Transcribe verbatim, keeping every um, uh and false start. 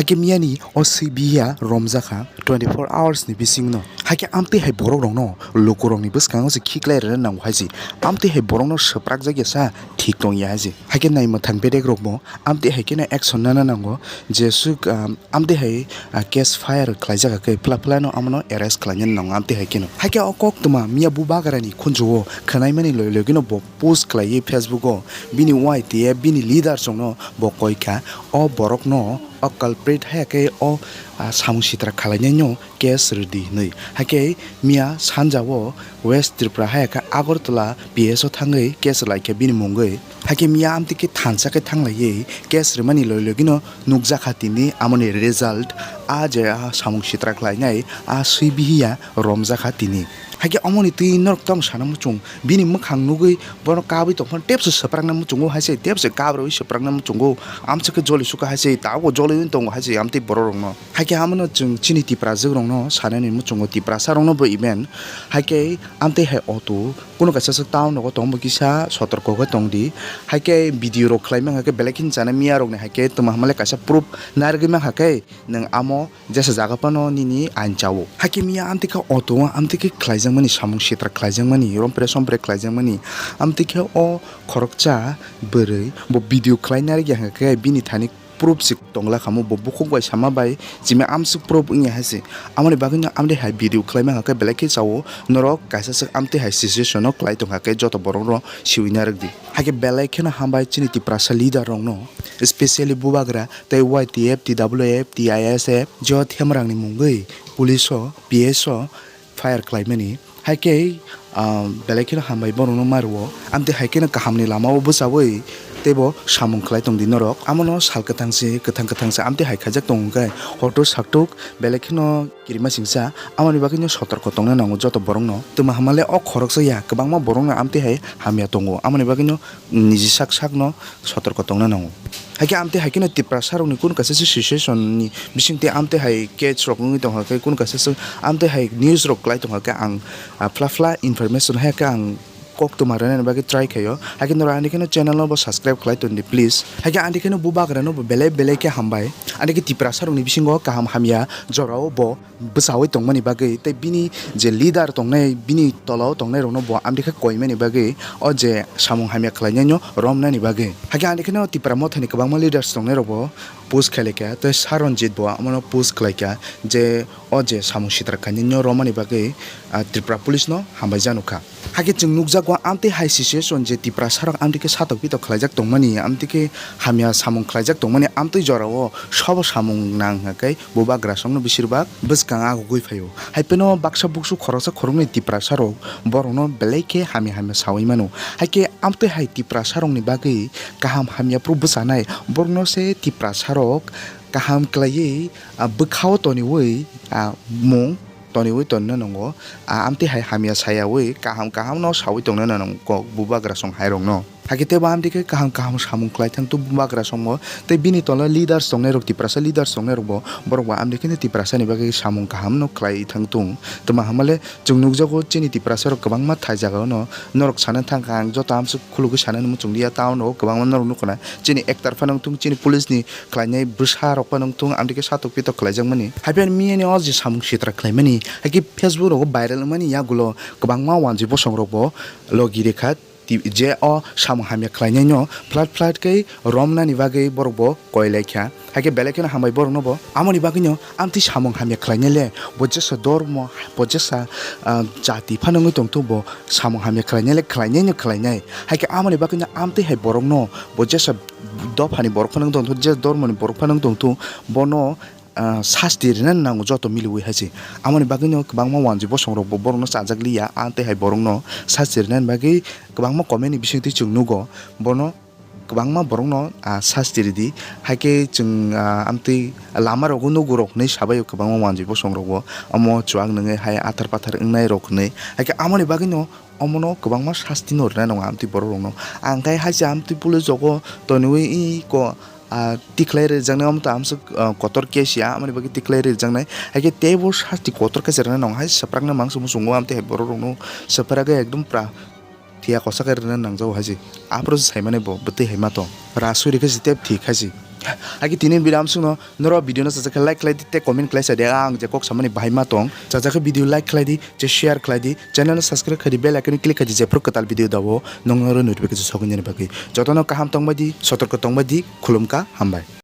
Khe miyani o swibiya romjakha twenty four hours ni bisingno. Haikhe amtwi hai borok rokno lukurokni bwskango se khiklai rwna nango hai se. Amtwi hai borokno swprakjak ya sa thik tong ya hai se. Haikhe naimwthang bedek rokbo amtwi hai kheno action nana nango, jeswk, um, amtwi hai, uh, case file khlaijak khe phla phla no amono arrest khlaina nango amtwi hai kheno. Haikhe o koktwma miya bubagrani khunjugo khwnaimani loi logino bo post khlaiwi Facebook o bini Y T F bini leader chongno bo koikha, o borokno, o culprit hai khe o, ah, samung sitra khwlainaino case rwdi hwnwi. Haikhe miya sanjao West Tripura hai khe Agartala P S o thangwi case rwlaikha bini mungwi. Haikhe miya amtwi khe thansa khe thanglaiwi case rwmani loi logino nukjakha tini amoni result, a je a samung sitra khlainai a swibihiya romjakha tini. Haikhe omoni twi norok tamo sana muchung, bini mwkhang nugwi bono kabwi tongphano tepse swprakna muchungo hai se, tepse kabrwi swprakna muchungo, amswk khe joli sukha hai se, tabukbo joliwi tongo hai se amtwi borok rokno. Haikhe amono chwng chini Tiprajwk rokno sanani muchungo, Tiprasa rokno bo even. Haikhe amtwi hai auto kuno kaisa swk town rogo tongbo kisa sotorko khe tongdi. Haikhe video rok khlai mankha khe belai kheno chana miya rokni haikhe twma hamale kaisa proof narwgwi mankha khe nwng amo jesa jaga phano nini ain chao. Haikhe miya amtwi khe auto o amtwi khe khlaijakmani, samung sitra khlaijakmani, rompre sompre khlaijakmani. Amtwi khe o khoroksa bwrwi bo video khlai narwkya hwnkha khe bini thani proof se tongla khamu, bo bukhuk bai sama bai chimi amswk proof wngya hai se. Amoni bagwino amtwi hai video khlai mankha khe belai khe chao, norok kaisa swk amtwi hai situation o khlai tongkha khe joto borok no siwi narwkdi. Haikhe belai kheno hambai chini Tiprasa leader rokno, specially bubagra tei Y T F, T W F, T I S F, je o themrangni mungwi police o, P S o fire khlaimani. Haikhe, ah, belai kheno hambai borokno ma rwo. Amtwi hai kheno kahamni lamao bwchaui teibo samung khlai tongdi norok. Amono sal kwthang se, kwthang kwthang se amtwi hai khaijak tongo hwnkhe hotok saktok belai kheno kirima singsa. Amoni bagwino sotorko tongna nango joto borokno. Twma hamale o khoroksa ya, kwbangma borokno amtwi hai hamya tongo. Amoni bagwino niji sak sakno sotorko tongna nango. Haikhe amtwi hai kheno Tiprasa rokni kunu kaisa se situation ni bisingtwi amtwi hai case rok wngwi tongkha khe, kunu kaisa se amtwi hai news rok klai tongkha khe, ang, ah, phla phla information hai khe ang koktwma rwnani bagwi try khaio. Haikhe norok ani kheno channel no bo subscribe khlai tongdi please. Haikhe ani kheno bubagra no bo belai belai khe hambai. Ani khe Tiprasa rokni bisingo kaham hamya jorao bo bwchaui tongmani bagwi tei bini je leader tongnai, bini tolao tongnai rokno bo amtwi khe koimani bagwi o je samung hamya khlainaino romnani bagwi. Haikhe ani kheno Tipra Mothani kwbangma leaders tongnai rokbo post khlaikha tei Saronjit bo amono post khlaikha je o je samung sitra khlainaino romani bagwi, ah, Tripura Police no hambai janukha. Haikhe chwng nukjago amtwi hai situation je Tiprasa rok amtwi khe satok pitok khlaijak tongmani, amtwi khe hamya samung khlaijak tongmani, amtwi jorao sobo samung nang hwnkhe bubagra songno besir bak bwskang agugwi phaio. Hai phano baksa buksu khoroksa khoroknwi Tiprasa rok borokno belai khe hamya hamya saui mano. Haikhe amtwi hai Tiprasa rokni bagwi kaham hamya phuru bwchanai borokno se Tiprasa rok kaham khlaiwi, ah, bwkhao toniwi, ah, mung toniwi tonna nango. Ah, amtwi hai hamya sayawi kaham kaham no saui tongna nango kok bubagra song hai rokno. Haikhe teibo amtwi khe kaham kaham samung khlai thang tung bubagra songbo tei bini tola leaders tongnai rok, Tiprasa leaders tongnai rokbo borokbo amtwi kheno Tiprasa ni bagwi samung kaham no khlai thang tung. Twma hamale chwng nukjago chini Tiprasa rok kwbangma thai jagao no norok sana thangkha ang joto amswk khulugwi sanani muchung liya town rogo kwbangma norok nukho na chini ektar phano wngthung chini police ni khlainai bwsa rok phano wngthung amtwi khe satok pitok khlaijakmani. Haikhe miyani o je samung sitra khlaimani haikhe Facebook rogo viral wngmani yagulo kwbangma wanjwi bosong rokbo logi rekha. Ti-, je o samung hamya khlainaino flat flat khe romnani bagwi borokbo koi laikha. Haikhe belai kheno hambai borokno bo. Amoni bagwino amtwi samung hamya khlainai le bo jesa dormo, bo jesa, ah, jati phano wngwi tongthung bo samung hamya khlainai le khlainaino khlainai. Haikhe amoni bagwino amtwi hai borokno bo jesa dophani borok phano wngwi tongthung, je dormoni borok phano wngwi tongthung bono, ah, sasti rina nango joto miliwi hai se. Amoni bagwino kwbangma wanjwi bosong rokbo borokno chajak liya, amtwi hai borokno sasti rinani bagwi kwbangma comment ni bisingtwi chwng nugo. Bono kwbangma borokno, ah, sasti ridi. Haikhe chwng, ah, amtwi lama rogo nugo rok hinwi sabaio kwbangma wanjwi bosong rokbo. Omo chuak nungwi hai athar pathar wngnai rok hinwi. Haikhe amoni bagwino omono kwbangma sasti no rina nango amtwi borok rokno. Ang khai hai se amtwi police rogo toniwi i ko, ah, tikhlai rijaknai omo to amswk, ah, kotor case ya, amoni bagwi tikhlai rijaknai. Haikhe teibo sasti kotor khe se rina nango hai swprakna mangsa muchungo amtwi hai borok rokno swprak ekdom pra. Phiya kosa khe rwna nangjago hai se. Aphuru se saimani bo, bwtwi hai ma tong. Rasuri khe se tep thik hai se. Agi tini video amsukno noro video no sajak khe like khlai di tei comment khlai sa di, ang je kok samani bahai ma tong. Sajak khe video like khlai di, je share khlai di, channel no subscribe khlai di, bell icon click khlai di, je phuru kwtal video dao nong noro notification sogwi nani bagwi. Jotono kaham tongbai di, sotorko tongbai di, khulumkha, hambai.